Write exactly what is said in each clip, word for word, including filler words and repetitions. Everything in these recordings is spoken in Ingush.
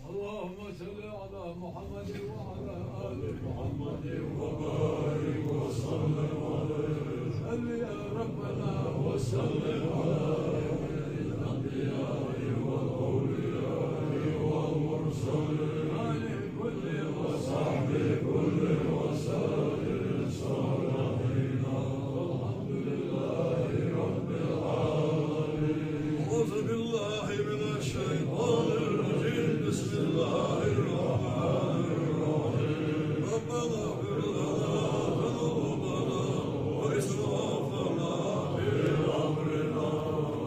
اللهم صل على محمد وعلى آل محمد وبارك وسلم عليه. صل يا ربنا وسلم على خير الأنبياء والأولياء والمرسلين، آله كلهم وصحبه كلهم وسائر الصالحين. والحمد لله رب العالمين. أعوذ بالله من الشيطان الرجيم. بسم الله الرحمن الرحيم. ربنا اغفر لنا ذنوبنا وإسرافنا في أمرنا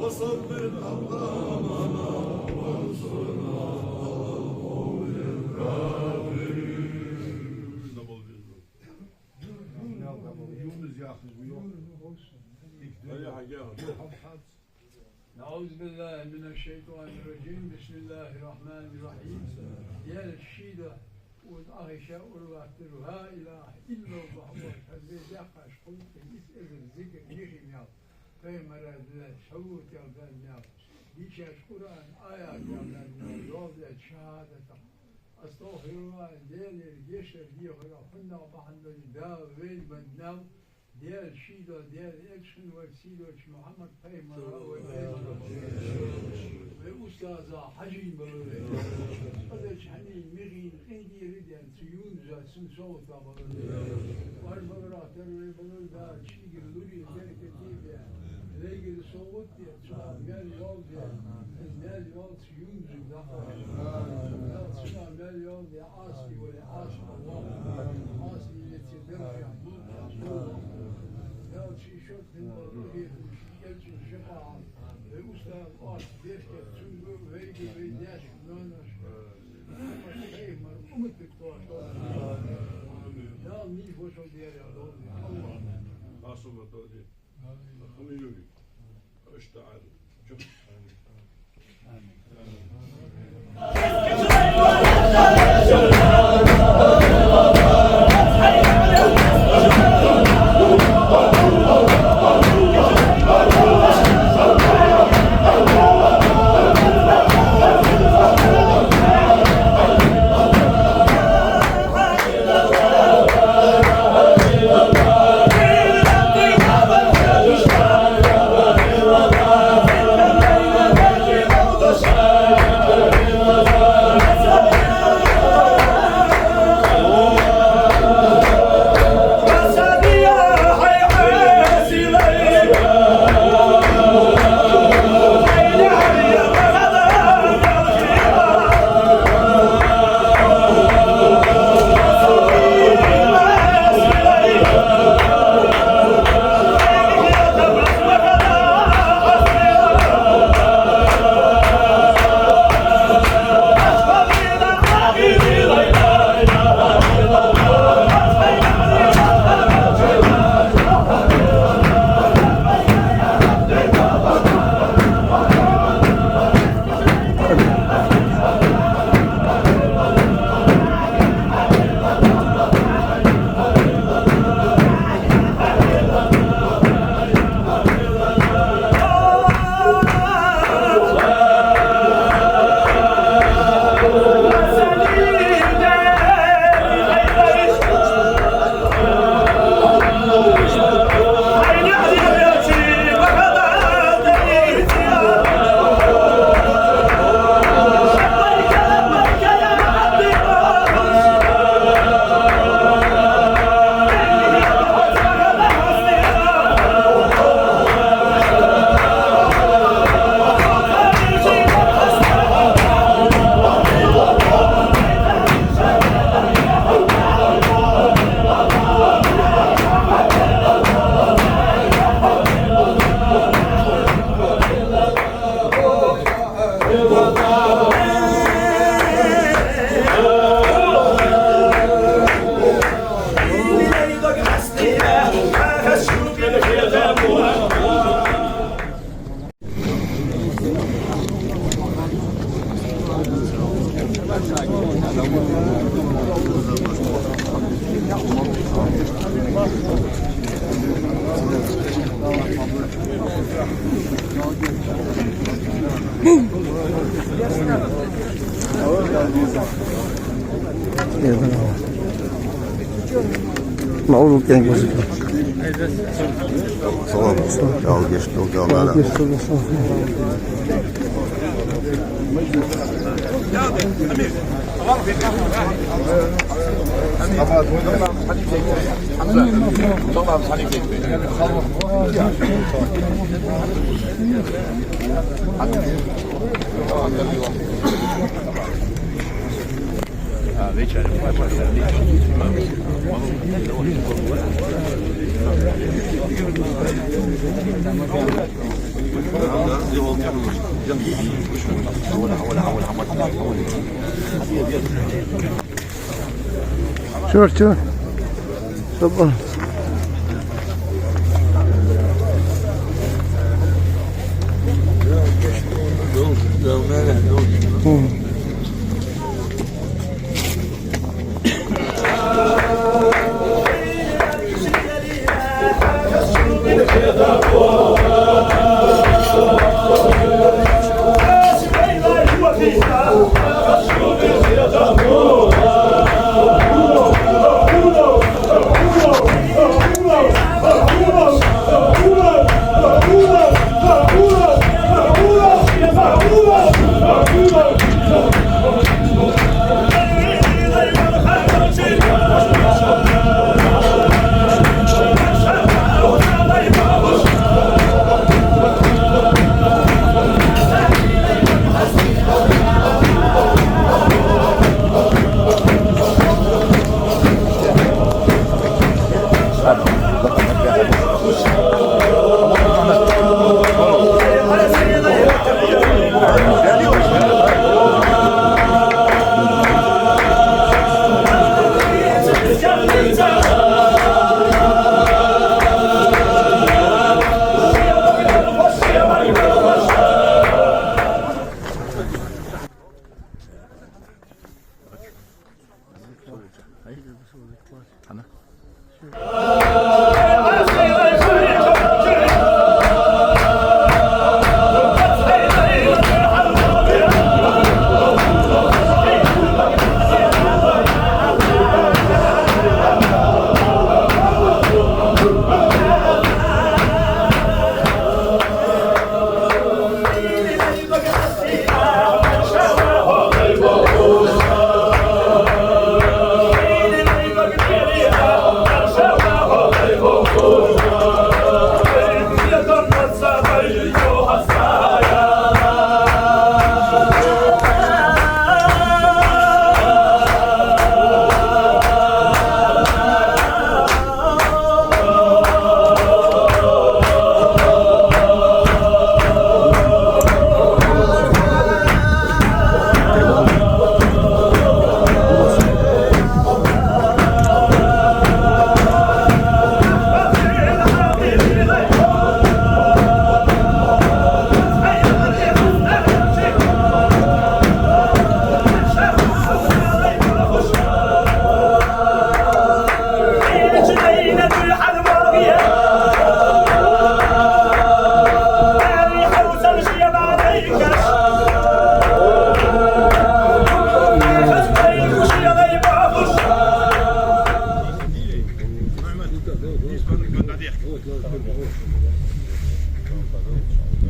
وثبت أقدامنا وانصرنا على القوم الكافرين. أعوذ بالله من الشيطان الرجيم. بسم الله الرحمن الرحيم. Даьла ший духьа, укх Ӏохайша ура латтар: لا إله إلا الله, хӀара вай даьккхача кхалкхен итт эзар зикар, нихи маьл, пайхамара диллача салота ял даьнна маьл, дийшача Къуръан аятех даьнна маьл, доал деча шахӀадатах. أستغفر الله, Даьлагара гешт дар дехар, хӀанна бахьан долаш Дала вайна бенна маьл, Даьла ший духьа, Даьла элча хинна вай сийдолча Мухьаммад пайхамара, вай элча, вай устаза Хьажийна балар вай. Къадарча хьанна михийна къинтӀера даьнна, цу юнза цун совгӀата балар вай. Вар багара тара вай балар Дала, шийгара лорий беркате бе, вайгара совгӀат де, цунах маьл йоал де, маьл йоал цу юнзага даха. Дала цунах маьл йоал де, Ӏаси вале Ӏаси вале, Ӏаси вале цу даржа. Дала ший шортта хинна вахеташ, элчан шапаӀат, вай устаза оаш беркат цунга, вайга, вай даьшка, ноаношка, пайхамара умматага тоъаш. Дала нийса вошал дера долда. Амин. Амин. Амин. Ма уру кенг бузу. Салам. Алгеш тул, алгеш тул. Чур, чур. Супер.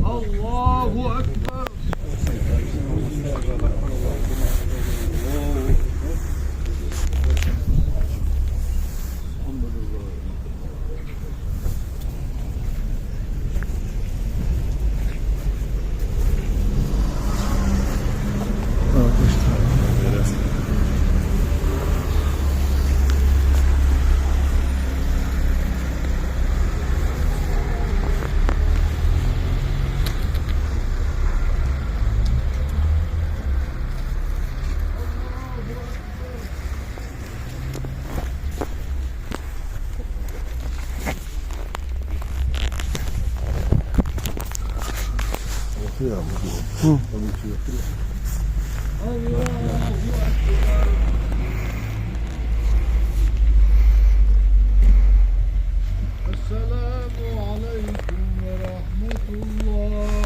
الله أكبر. السلام عليكم ورحمة الله.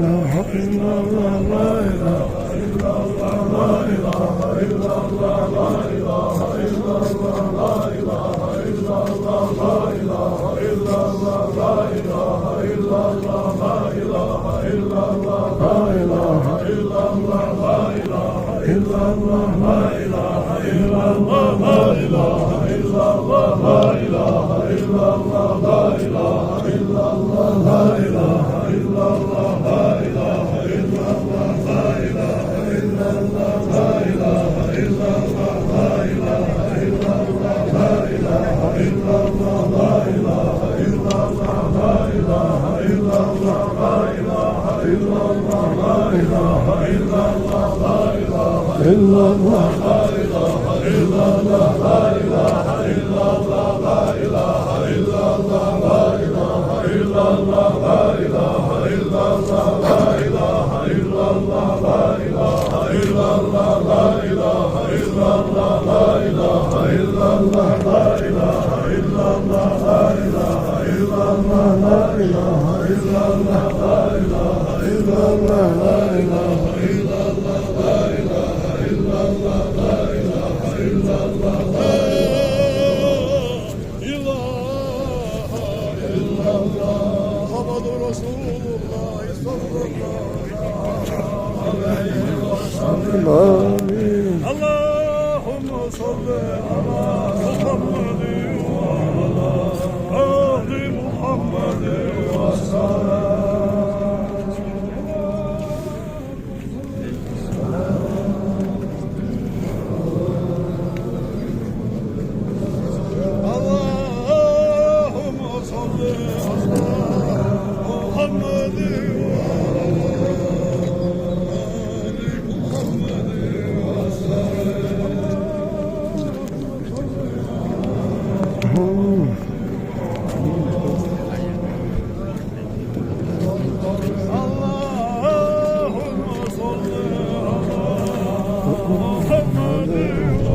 إله إلا الله محمد رسول الله صلى الله عليه وسلم. آمين. اللهم صل على محمد وعلى آل محمد وسلم. اللهم صل على محمد وعلى آل محمد وسلم.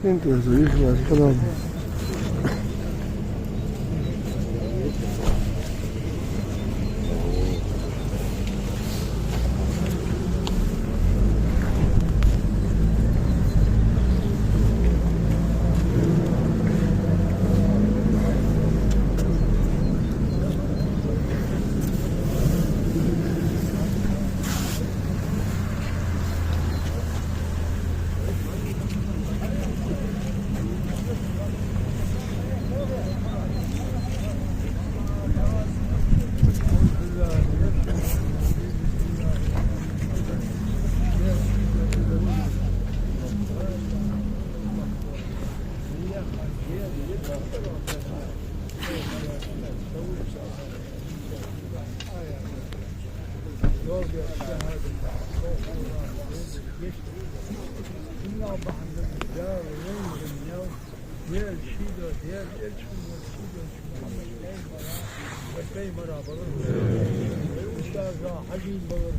Интересно, видишь, у нас канал. Даьла ший дола, Даьла элчан дола, ший дола Мухьаммад пайхамара, вай пайхамара балар. Вай устаза Хьажий балар.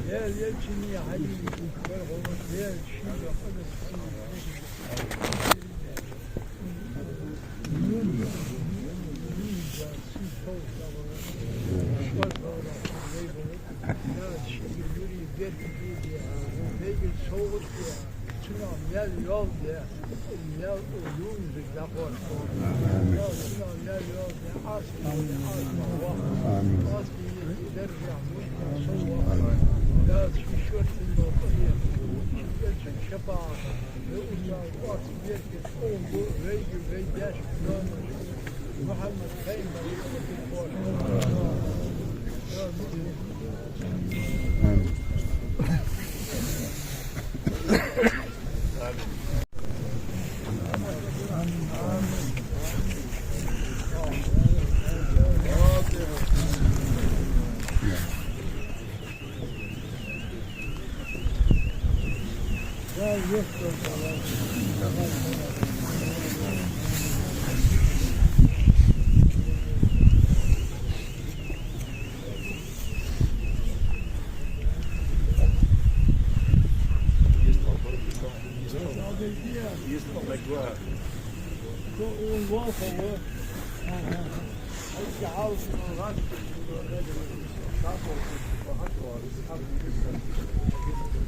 Даьла элчан Хьажий балар. Даьла ший дола къадар. Даьла ший юрий беркате де, вайга совгӀат де, цунах маьл йоал де, маьл юнзаг дакъор. Даьла цунах маьл йоал де, Ӏаьса де, Ӏаьса ваха. Ӏаьса де, даржа муьтӀахь совгӀат. Даьла ший шортта къахетам, ший элчан шапаӀат. Вай устаза Ӏаьса беркате, вайга, вай даьшка, ноаноша.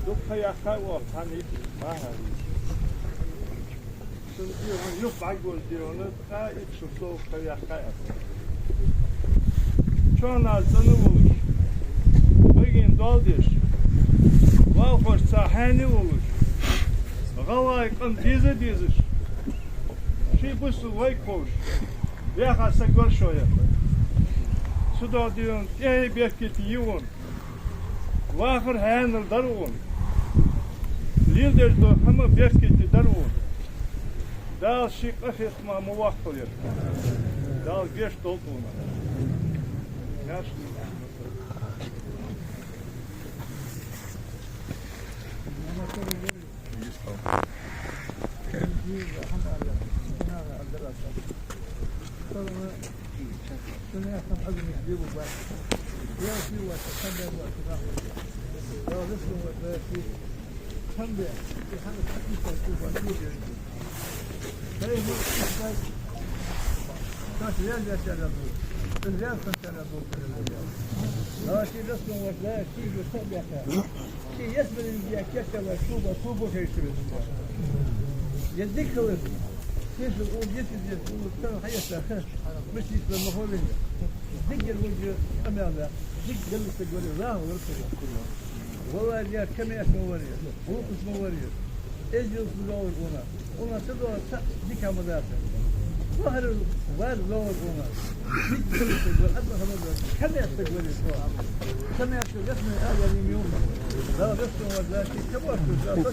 Дукха яххай оаха, хӀана итт? Ага. Цун дегӀа юхь бӀаргагуш дегӀана, ткъаь итт шу совгӀа яххай аз. Чоанаш цӀена волаш, баге доал деш, валхошца хьаьна волаш, гӀалгӀай къам деза дезаш, ший бусалба вайга ховш, ваьха саг вар шоана. Цудухьа дегӀана тӀехье беркате я вайна. Вахар хьаьнал дар вайна. Леладеш дола хӀама беркате дар вайна. Дала ший къахетама ма ваккхалва ер. Дала гешт долда вайна. Яш. Ший ялсмален я кертера шуба, шуба хьайшаб. Я дика хилар, шийша ул дитиде, ул тара хьаэца, мишта йиса ма ховлинга. Дика яр вуж къамаьл, дика Даьла саг вар, рагӀа вар саг. Валлахьи, я камаьршал вар, гӀулакхашал вар. Эздел ма доаллар вайна. Вайна ца доаллар цхьа дика хӀама дац. Вахар вар доаллар вайна. Дика хилар саг вар, Ӏадал хӀама дац. Камаьршал вар. Камаьршал яхмай ала нима юма. Да, да, что вар, да, ший камаьршал, да, да, да.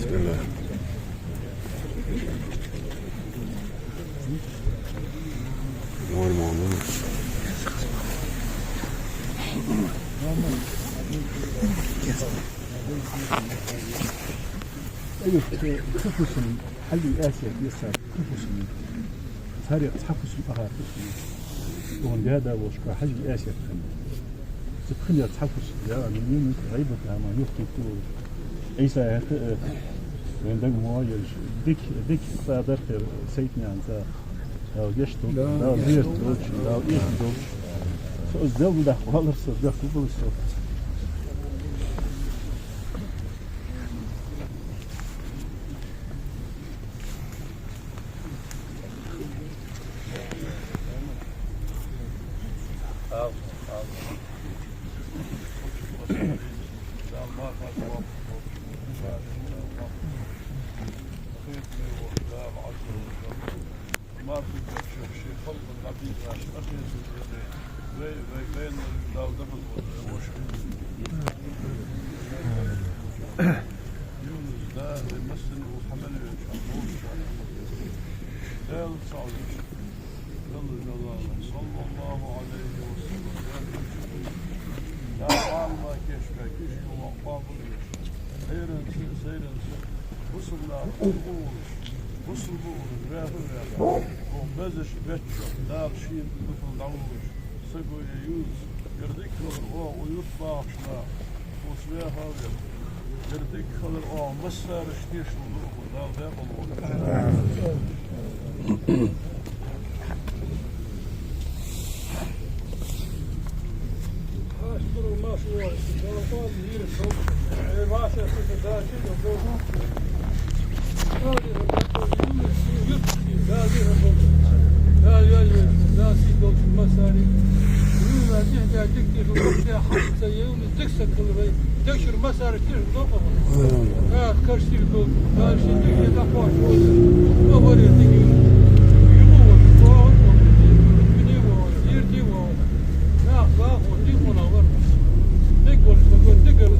بسم الله. Хьажий Ӏаьсет, Ӏийса, кхы фусам. Царех цхьа фусам, ахар фусам. Цун даь-да волча Хьажий Ӏаьсет хиннав. Цу пхенех цхьа фусам, я, ну, ну, ну, гӀийбат, ама, юхкийтта волаш. Ӏийса яхар, э, вайна дага ма йоаллаш. Дика, дика цӀа дар тхера, Сайтнаькъан цӀа. Дала гешт долда, Дала беркат долда, Дала эхь долда. Со из Даьла даха валар со, даха валар со. Вай, вай, вай, Дала даха вай, вошка. Юнус, да, вай массане укх хӀаман венча, Дала сагӀа долда. Далла, Далла, саллаллахӀу Ӏалайхи ва саллам. Я Аллахь, кешка, киши ва къабул. Хайранца, сайранца, бусалба нах, бусалба нах, бусалба нах, ваьха, ваьха. О, безаш, беччо, Дала шийна духьал дӀаволлаш, саго я юз, ер дика хилар оаха, о юрт бахаш нах, о ваьха, ваьха. Ер дика хилар оаха, массараш тешал ду, Дала декъала волва. Дикса кхел вай, дешар массараш тешал доккха. Ах, кашти дол, дальше дикса дӀакхоачаш вай. Варе дикса. Юха вай, варе, варе, варе, варе. Нах, нах, дикса нах вар. Дика вар, дика вар.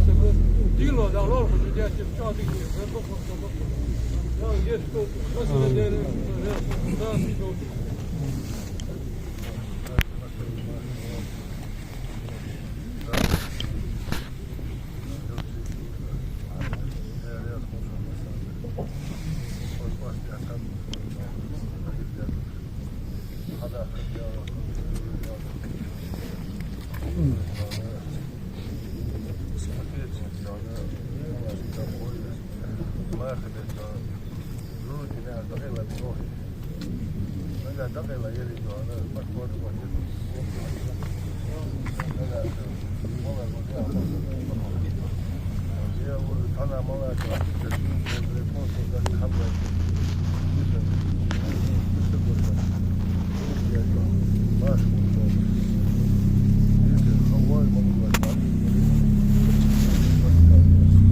Дила да лор, дикса ча дикса. Нах, дешар дол, масала дерригаш, дешар дол.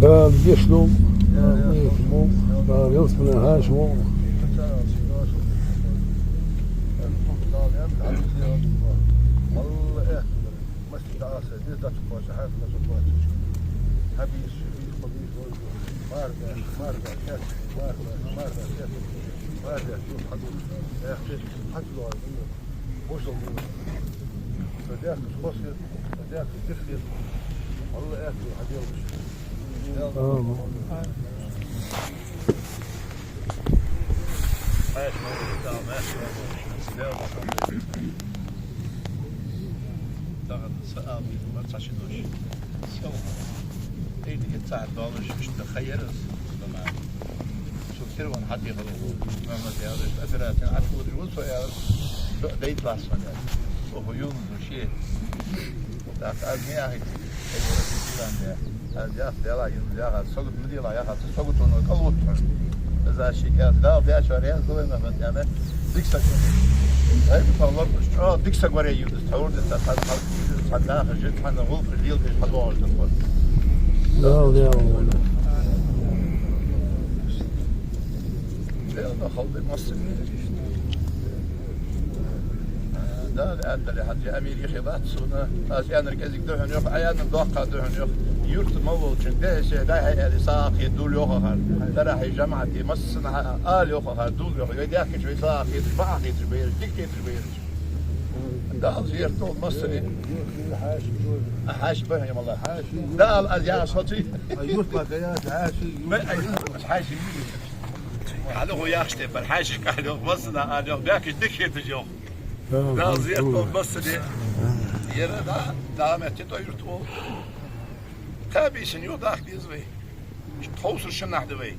Дала деш долда, Дала къинхетам болба, Дала ялсмален хьаша волва. Тахан са ала дезаш ма ца ши дош. Сел. Эйна хӀетта сахьат долаш, иштта хайра аз. Цу керван хьатӀехьа Мухьаммад яхаш, операци Ӏа тхьовра ву со яхаш, со дайта лаьца сона яхаш. Оаха юлдуш е. ТӀаккха аз ма яхийта, аз яхар, Даьла, юн яхар, сагот ма делахь яхар, сагот вана кӀал вутт хьона. Из аз шийга аьлар, Дала дечоа раьза хилва, Мухьаммад, аьнна, дика саг. Ай, тхо лорпаш чӀоагӀа дика саг вар, юлдуш, тхьовра дац, цхьа, цхьа, цхьа даха жи, цхьа гӀулакх лелдеш, хьадоагӀаш да тхо. Дала, Дала. Дала халда массане. Дала аьттув дале, Хьажи, Амир ихе бац сона. Аз аьннар кӀезига да хьона йоах, Ӏа аьннар доккха да хьона йоах. Юрта мел волчун дехьа-сехьа дӀа-хьа аьле, сагӀа кхета дул йоах акхар. Тарахьи жамаӀати массанахьа ала йоах акхар, дул йоах. Вай даьхкача вай сагӀа кхеташ, бакъахьа кхеташ байраш, дика кхеташ байраш. Дала зерат долда массане. Хьаша ба хьона, валлахӀи. Дала аз яхаш хьо ца... Ай, юрт ма да яхаш, хьаша, юрт. Ай, хьаша. Хьалха хьо яхаш тайпара, хьаьшашка ала йоах, массанахьа ала йоах, баьхкача дика хеташ йоах. Дала зерат долда массане. Ер да, Дала метте тӀа юрт вол. Кхаь бийсан юха даха деза вай. Тховсара шиннахьа да вай.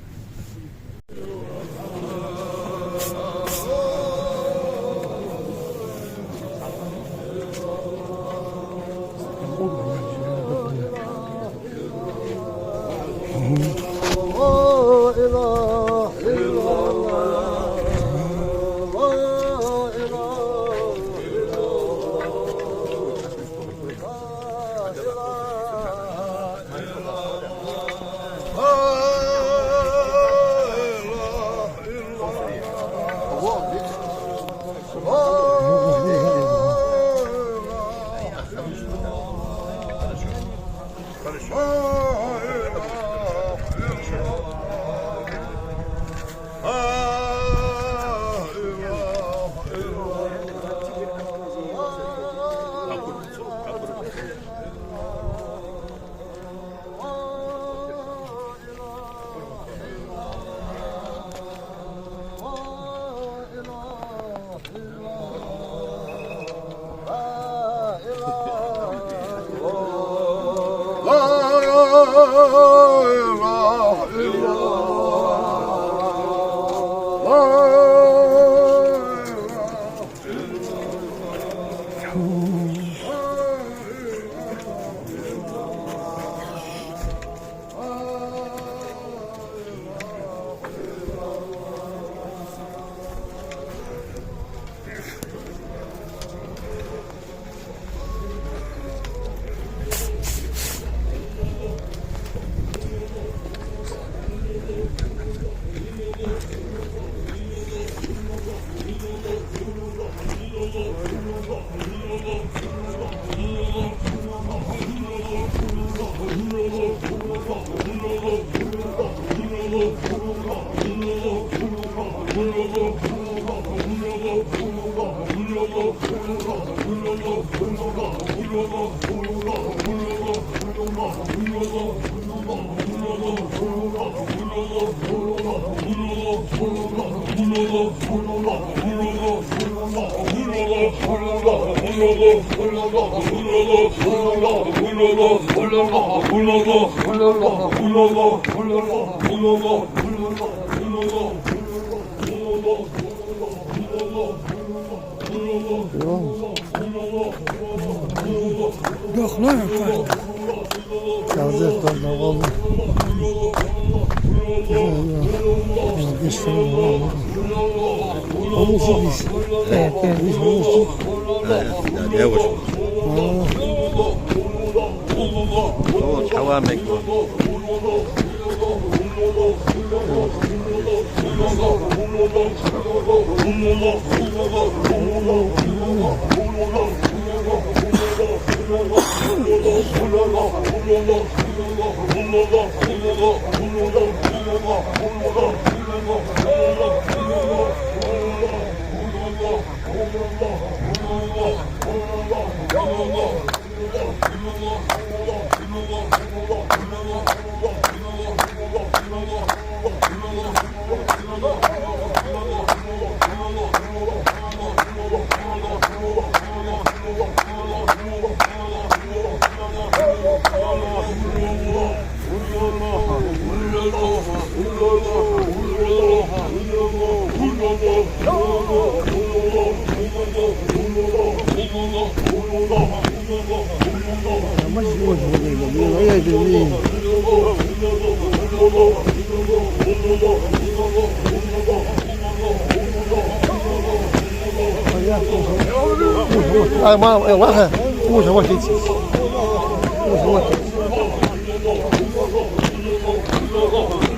А, мама, э, лаха. Уже вот эти. Уже вот эти.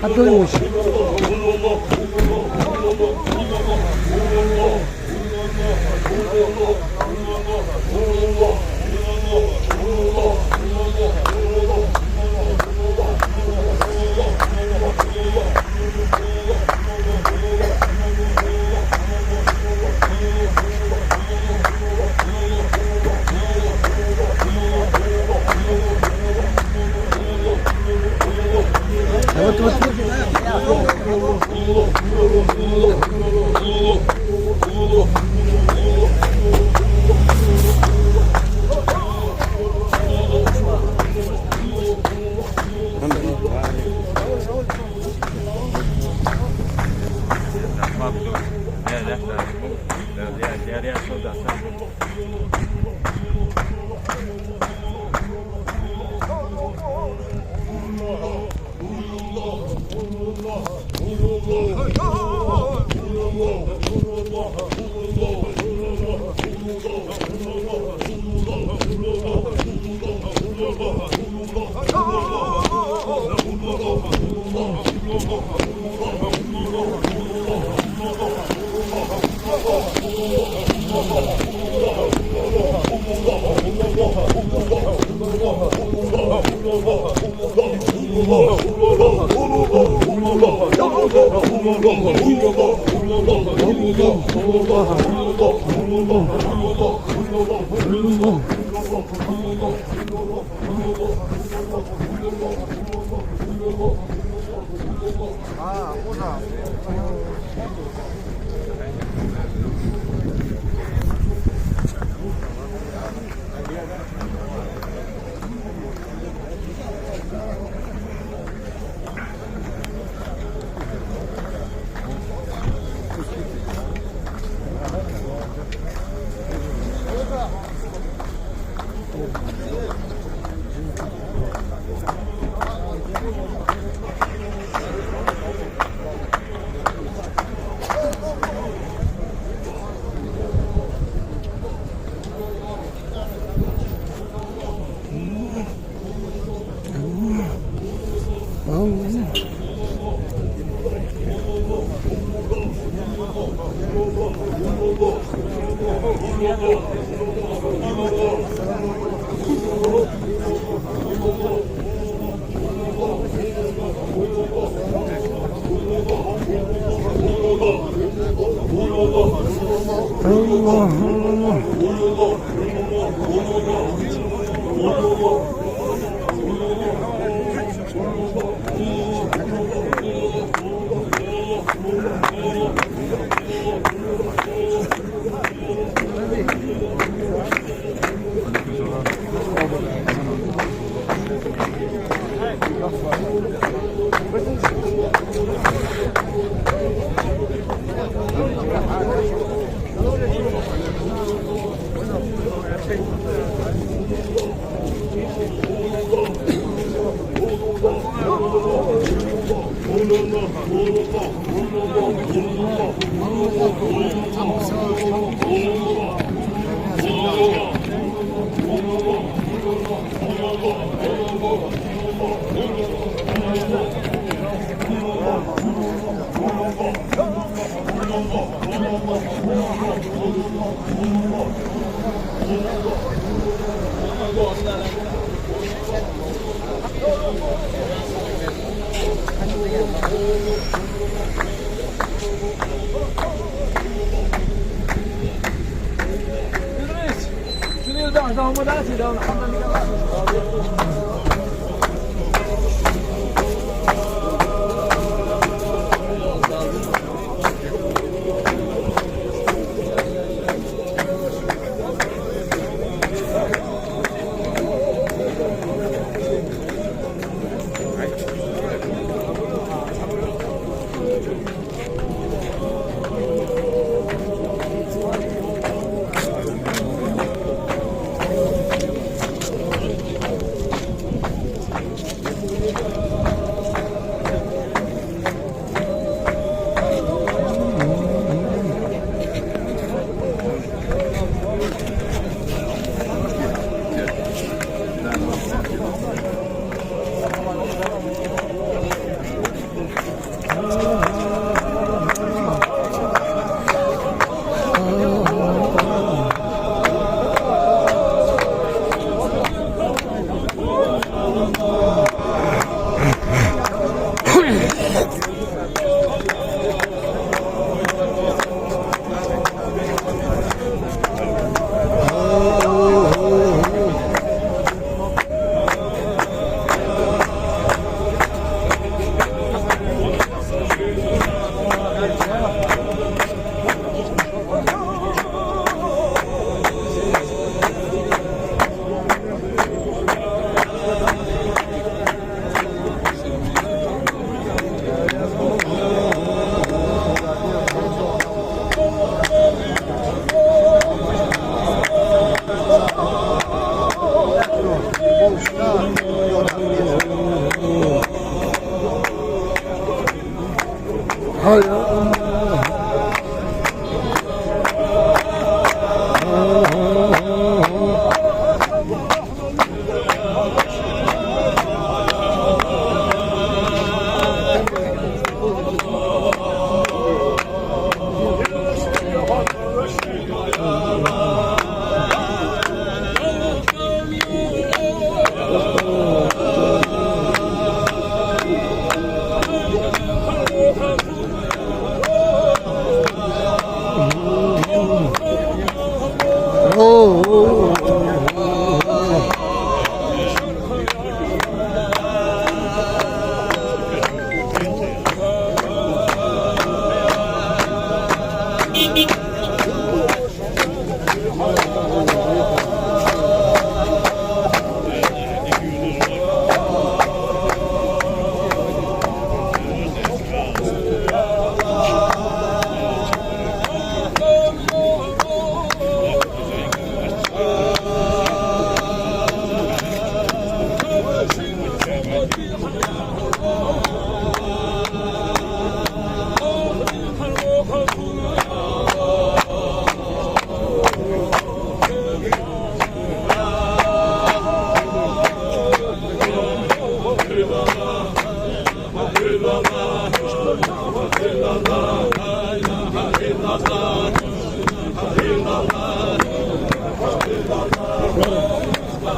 А то и лучше.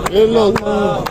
إلا الله.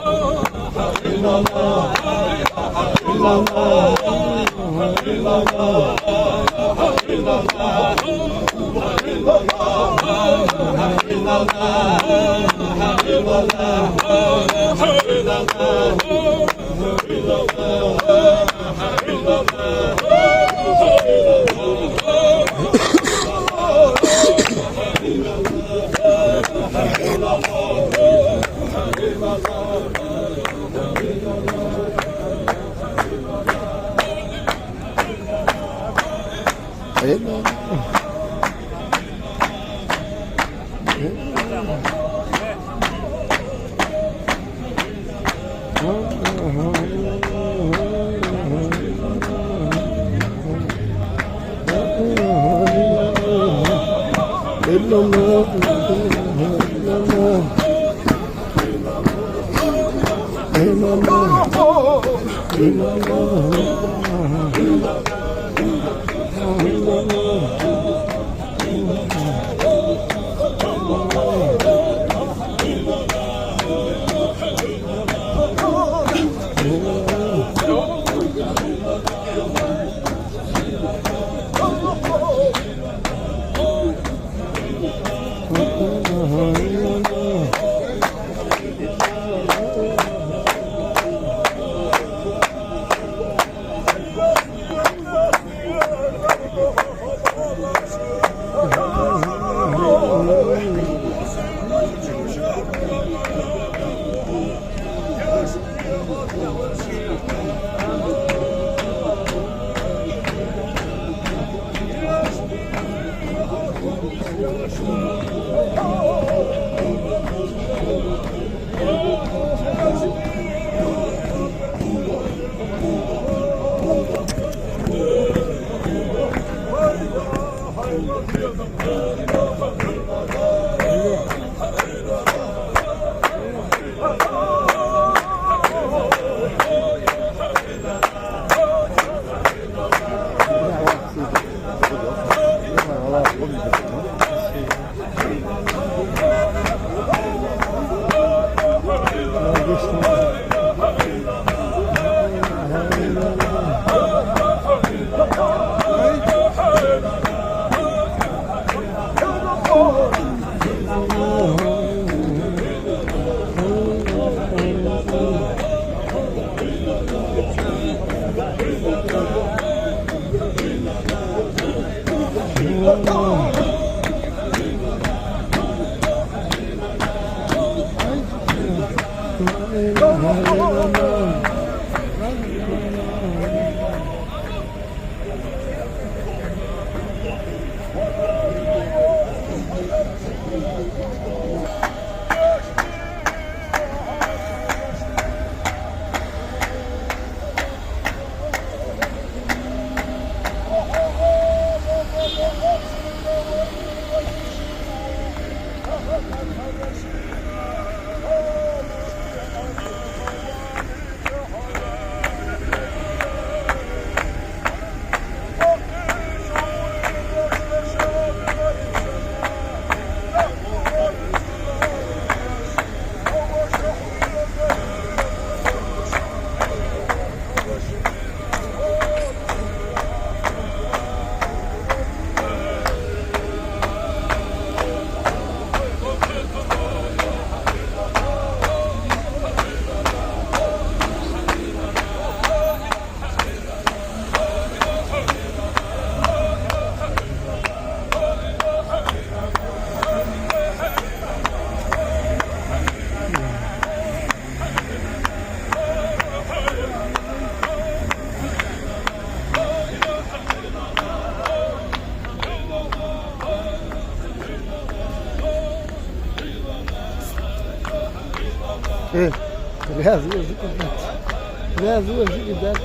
Э, раьза вар жига дац. Раьза вар жига дац.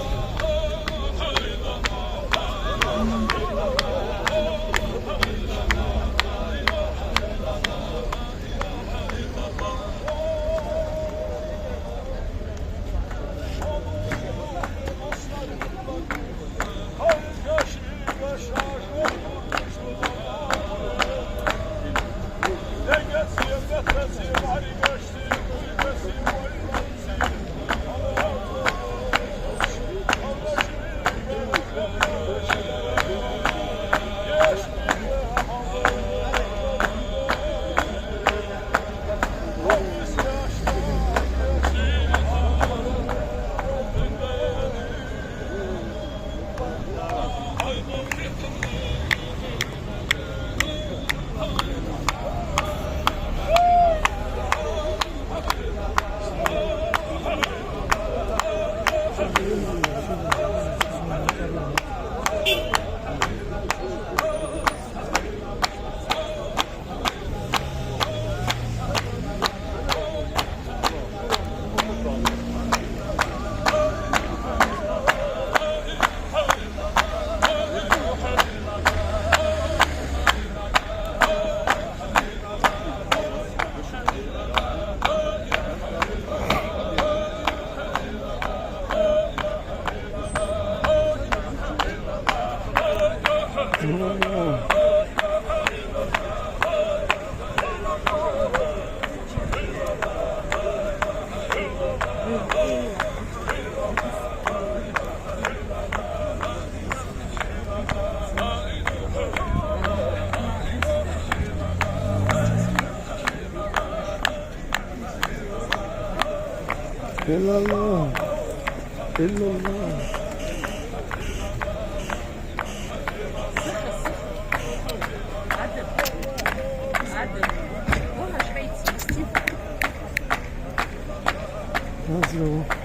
إلا الله. إلا الله. Let's go.